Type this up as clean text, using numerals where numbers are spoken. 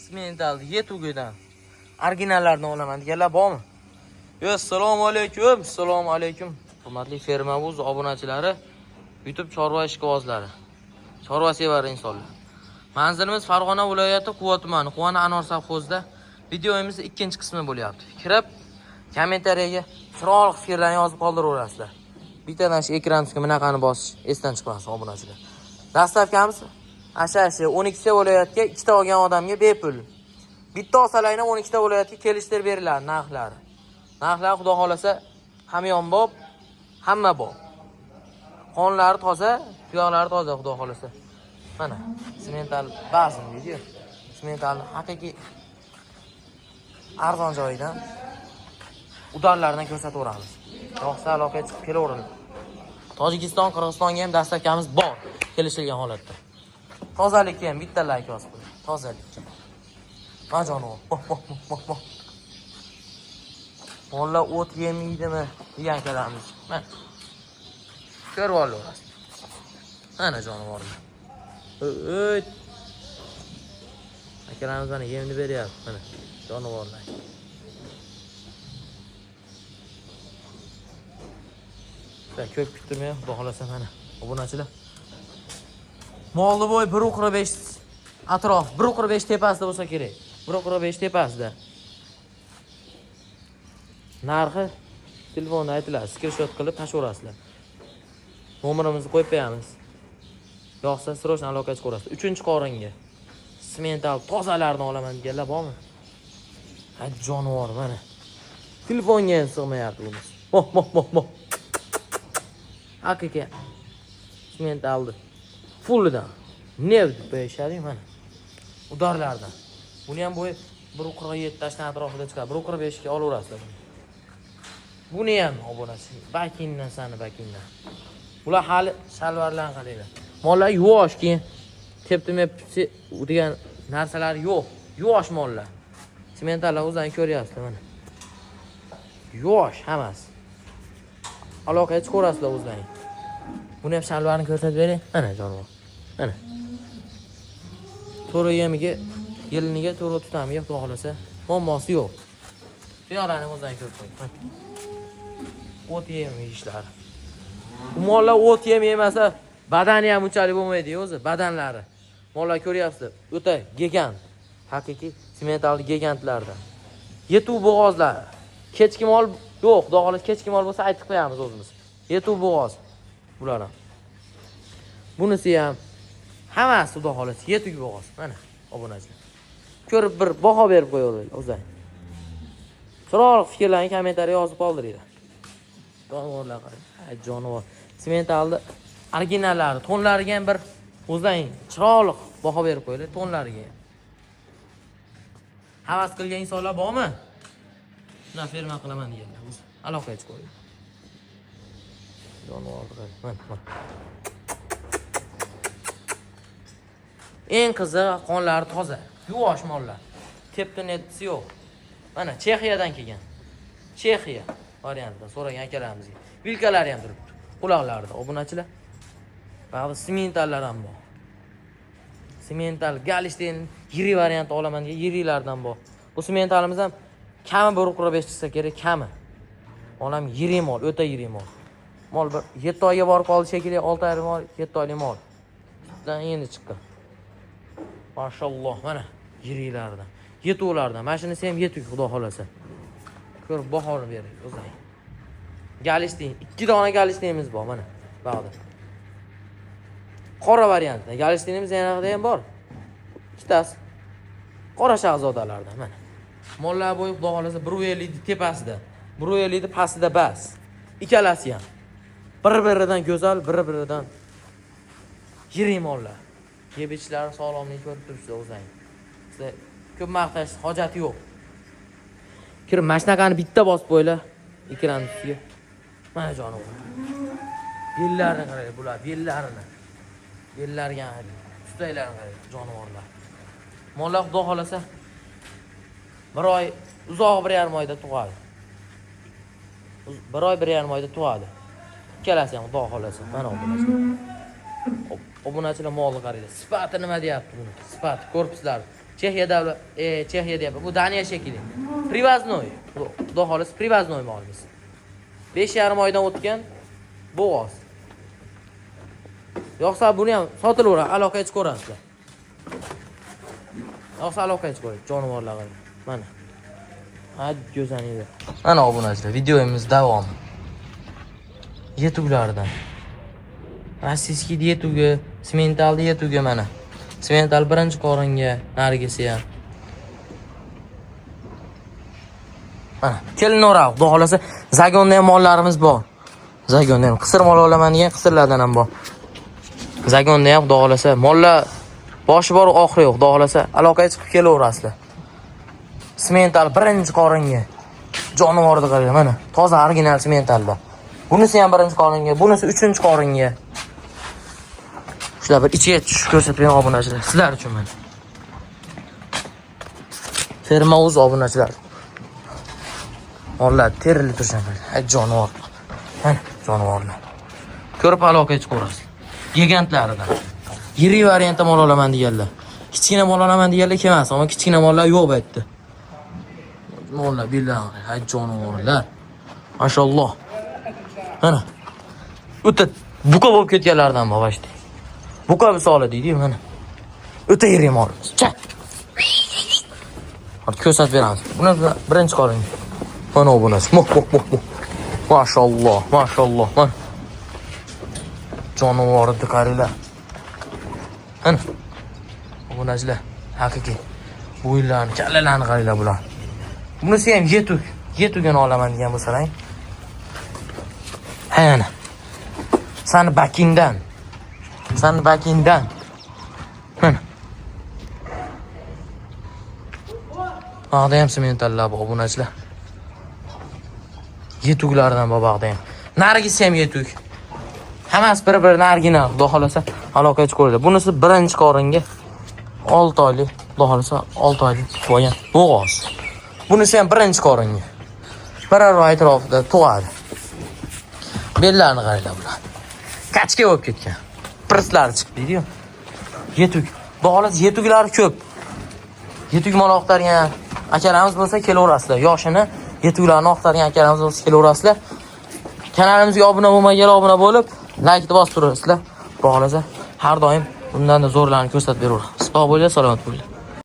Simental yetugidan originallardan olaman deganlar bormi? Yo, assalomu alaykum, assalomu alaykum. Hurmatli Ferma.uz obunachilari, YouTube chorva ishqibozlari, chorva sevar insonlar. Manzilimiz Farg'ona viloyati Quva tumani, Quvani Anor sovxozida. Videomiz ikkinchi qismi bo'lyapti. Kirib kommentariyaga chiroyli fikrlarni yozib qoldiraverasizlar. Bittadan shu ekran ustiga bunaqani bosish esdan chiqmasin obunachilar. Dastavkamiz asha 12 ta viloyatga ikkita olgan odamga bepul. Bitta olsalarni 12 ta viloyatga kelishtirib beriladi narxlari. Narxlar xudo xolasa hamyonbop, hamma bop. Qonlari toza, tuyoqlari toza xudo xolasa. Mana simental bazm deydi-yu. Simental haqiqiy arzon joyidan udarlardan ko'rsataveramiz. Yoqsa aloqaga chiqib kelaveringlar. Tojikiston, Qirg'izistonga ham dastavkamiz bor, kelishilgan holatda. Tozalikka ham bitta layk bosib qo'ying. Tozalikka. Ma jonivor. Moh, moh, moh, moh, moh. Mollar o't yemaydimi degan kalamiz. Mana. Ko'rib olaverasiz. Mana jonivorlar. O'y. Akalarimiz mana yemni beryapti, mana jonivorlar. Ko'p kuttirmay, xudo xolasa mana obunachilar. Molni bo'yi 1.45 atrof, 1.45 tepasida bo'lsa kerak. 1.45 tepasida. Narxi telefonda aytiladi, skrinshot qilib tashlaverasizlar. Nomerimizni qo'yib qo'yamiz. Yoqsa срочно aloqaga chiqaverasizlar. 3-qoringa simental tozalarni olaman deganlar bormi? Ha, jonivor mana. Telefonga ham sig'mayapti bunisi. Moh, moh, moh, moh. Haqiqiy simentalni fullidan nev deb qo'yishadi mana. Udarlardan. Buni ham bo'yi 1.47 tashdan atrofida chiqadi. 1.45 ga olaverasizlar buni. Buni ham obunachi bakindan sani bakindan. Bular hali shalvarlarni qaranglar. Mollar yuvosh, keyin tepdi degan narsalar yo'q. Yuvosh mollar. Simentallar o'zlaring ko'ryapsizlar mana. Yuvosh hammasi. Aloqaga chiqaverasizlar o'zlaring. Buni ham shalvarini ko'rsatib beray. Mana jonivor. Mana. To'g'ri yemiga, yeliniga to'g'ri tutamiga xudo xolasa muammosi yo'q. Piyolarni o'zlaring ko'rib qo'ying. Mana. O't yem yeyishlari. Bu mollar o't yem yemasa badani ham unchalik bo'lmaydi o'zi, badanlari. Mollar ko'ryapsizlar, o'ta gigant. Haqiqiy simental gigantlardan. Yetuv bo'g'ozlar. Kechki mol yo'q, xudo xolasa kechki mol bo'lsa aytib qo'yamiz o'zimiz. Yetuv bo'g'oz bular ham. Bunisi ham hammasi xudo xolasa yetuk bo'g'oz. Mana obunachilar. Ko'rib bir baho berib qo'yaveringlar o'zlaring. Chiroyli fikrlarni kommentariya yozib qoldiringlar. Jonivorlar qarang. Ay jonivor. Simentalni originallari, tonlariga ham bir o'zlaring chiroyli baho berib qo'yinglar tonlariga ham. Havas qilgan insonlar bormi? Shuna ferma qilaman deganlar o'zi aloqaga chiqib. Jonivor qarang. Mana, mana. Eng qizig'i qonlari toza, yuvosh mollar. Tepti-netsi yo'q. Mana Chexiyadan kelgan. Chexiya variantidan so'ragan akalarimizga. Vilkalari ham turibdi. Quloqlarida obunachilar. Ba'zi simentallar ham bor. Simental Galishten yiri varianti olaman degan yirilardan bor. Bu simentalimiz ham kami 1.45 chiqsa kerak, kami. Olam yiri mol, o'ta yiri mol. Mol bir 7 oyga borib qoldi shekilli, 6 oylik mol, 7 oylik mol. Sutdan endi chiqqan. Mashalloh, mana yirilardan, yetuvlardan. Mana shunisi ham yetuk xudo xolasa. Ko'rib bahoni bering o'zlaring. Galishtin, 2 dona galishtinimiz bor mana bag'da. Qora variantda. Galishtinimiz yanada ham bor. Ikkitasi. Qora shahzodalardan mana. Mollar bo'yi xudo xolasa 1.50 tepasida, 1.50 pastida bas. Ikkalasi ham bir-biridan go'zal, bir-biridan yirik mollar. Yeb ichishlari sog'lomlik ko'rib turibsizlar o'zlaring. Sizlar ko'p maqtash hojati yo'q. Kirib mana shunaqani bitta bosib qo'yinglar ekran ustiga. Mana jonivor. Bellarini qarang bular, bellarini. Bellariga qarang, sustaklarini qarang jonivorlar. Mollar xudo xolasa bir oy, uzoq 1.5 oyda tug'adi. Bir oy 1.5 oyda tug'adi. Ikkalasi ham xudo xolasa. Mana obunachilar. Obunachilar molni qaranglar. Sifati nima deyapti buni? Sifati ko'ribsizlar. Chexiya davlat, Chexiya deyapman. Bu Daniya shekilli. Привозной. Xudo xohlasa привозной molimiz. 5,5 oydan o'tgan bo'g'oz. Yo'qsa buni ham sotilaveradi, aloqaga chiqaverasizlar. Yo'qsa aloqaga chiqaveradi jonivorlar. Mana. Ha, go'zaligi. Mana obunachilar, videomiz davom. Yetuklardan. Rossiyskiy yetugi, sementalli yetugi mana. Semental birinchi qoringa, narigisi ham. Mana, kelinaveradi, xudo xolasa, zagonda ham mollarimiz bor. Zagonda ham qisir mol olaman degan qisirlardan ham bor. Zagonda ham xudo xolasa mollar boshi bor, oxiri yo'q, xudo xolasa aloqaga chiqib kelaverasizlar. Semental birinchi qoringa. Jonivorni qarang, mana, toza original sementalda. Bunisi ham birinchi qoringa, bunisi uchinchi qoringa. Shular bir ichiga tushib ko'rsatib beraman obunachilar, sizlar uchun mana. Ferma o'z obunachilar. Mollar terilib turishadi. Ay jonivor. Mana jonivorlar. Ko'rib aloqaga chiqaverasiz. Gigantlaridan. Yirik variantda mol olaman deganlar. Kichkina mol olaman deganlar kelmas, ammo kichkina mollar yo'q bu yerda. Mollar billahi, ay jonivorlar. Mashalloh. Mana. O'ta buqa bo'lib ketganlardan bor vashti. Buqa misoli deydi-yu mana. O'ta yirik molimiz. Cha. Hozir ko'rsatib beramiz. Buni birinchi qoring. Mana bunisi. Muh muh muh muh. Mashalloh, mashalloh. Mana. Jonivorni qaranglar. Mana. Obunachilar, haqiqiy bo'yinlarni, kallalarni qaranglar bular. Bunisi ham yetuk. Yetugini olaman degan bo'lsalar. Ha, ana. Sani bakingdan. Sani bakingdan. Mana. Bag'da ham sementallar bor, obunachilar. Yetuklardan bor bag'da ham. Narigisi ham yetuk. Hammasi bir-birini original, xudo xolasa aloqaga chiqaveradi. Bunisi birinchi qoringa 6 oylik, xudo xolasa 6 oylik bo'lgan bo'g'oz. Bunisi ham birinchi qoringa. Bir oy atrofida tug'adi. Bellarini qaranglar bular. Kachka bo'lib ketgan. Pirslari chiqdi deydi-yu. Yetuk. Xudo xolasa yetuklari ko'p. Yetuk mol oqtargan akalarimiz bo'lsa kelaverasizlar. Yoshini yetuklarni oqtargan akalarimiz bo'lsa kelaverasizlar. Kanalimizga obuna bo'lmaganlar obuna bo'lib, like bosib turasizlar. Xudo xolasa har doim bundan da zo'rlarni ko'rsatib beraveramiz. Sog' bo'linglar, salomat bo'linglar.